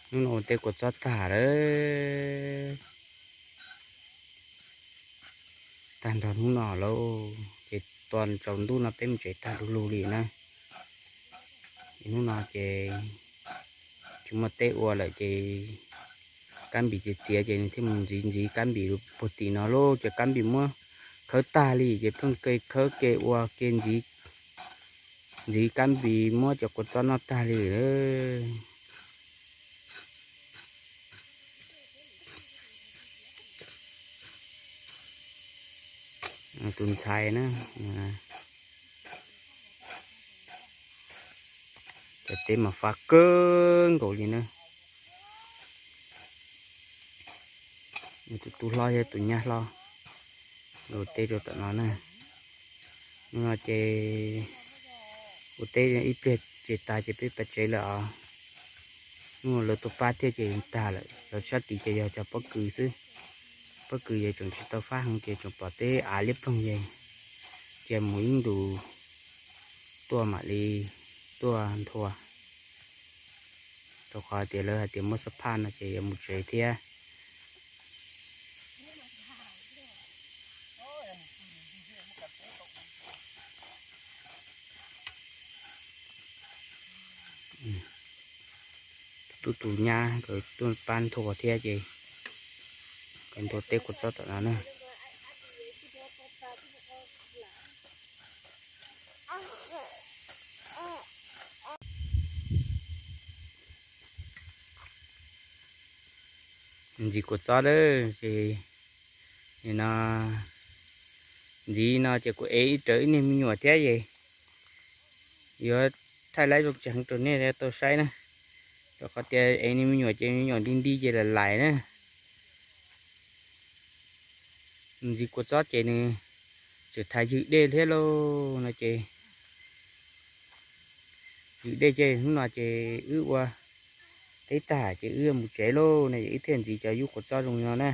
Hnub no ua teb kua txob tag lawm, tag nrho hnub no lauj, ces tua tsaus ntuj no peb mus tsev tag du lug li na. Hnub no ces tsis muaj teb ua lawm ces kab npis txias txias ces nws thiaj mus ntxiv ntxiv kab npis puag tim no lauj, ces kab npis muab khawb tag li ces pheej ke khawb ke ua ke ntxiv, ntxiv kab npis muab cov kua txob noj tag li. Tus ntxhais na, cov teb mas fab kawg nkaus li na. Tus tub hlob thiab tus nyab hlob ua teb rau tom no na. Hnub no ces ua teb ib pliag ces tag ces peb pais tsev lawm os. Hnub no lawv tuaj pab thiab ces tag lawm, cov sab tid ces yog cov pob kws xwb. Pob kws ces tseem tsis tau fab heev ces tseem pom teb av liab ploog ces cia mus ib ntus tuaj mam li tuaj nthua, rau qhov tias lawv hais tias muab xab phaj no ces yuav mus tsev thiab. Tus tub tus nyab nkawd tuaj pab nthua thiab ces nkawd nthua teb kua txob tom no na. Ntxiv kua txob lawm ces nim no ntxiv no ces kuv ev ib rawv ib niag me nyuam thiab ces yuav thaij laib zoo tsis heev rau nej tau saib na, rau qhov tias ev niag me nyuam ces me nyuam nti nti ces lam lais na. Ntxiv kua txob ces nws tseem thaiv ywg dej thiab lauj no ces, ywg dej ces hnub no ces wb ua teb tag ces wb mus tsev lauj no, wb thiaj ntxiv cov yub kua txob zoo no na.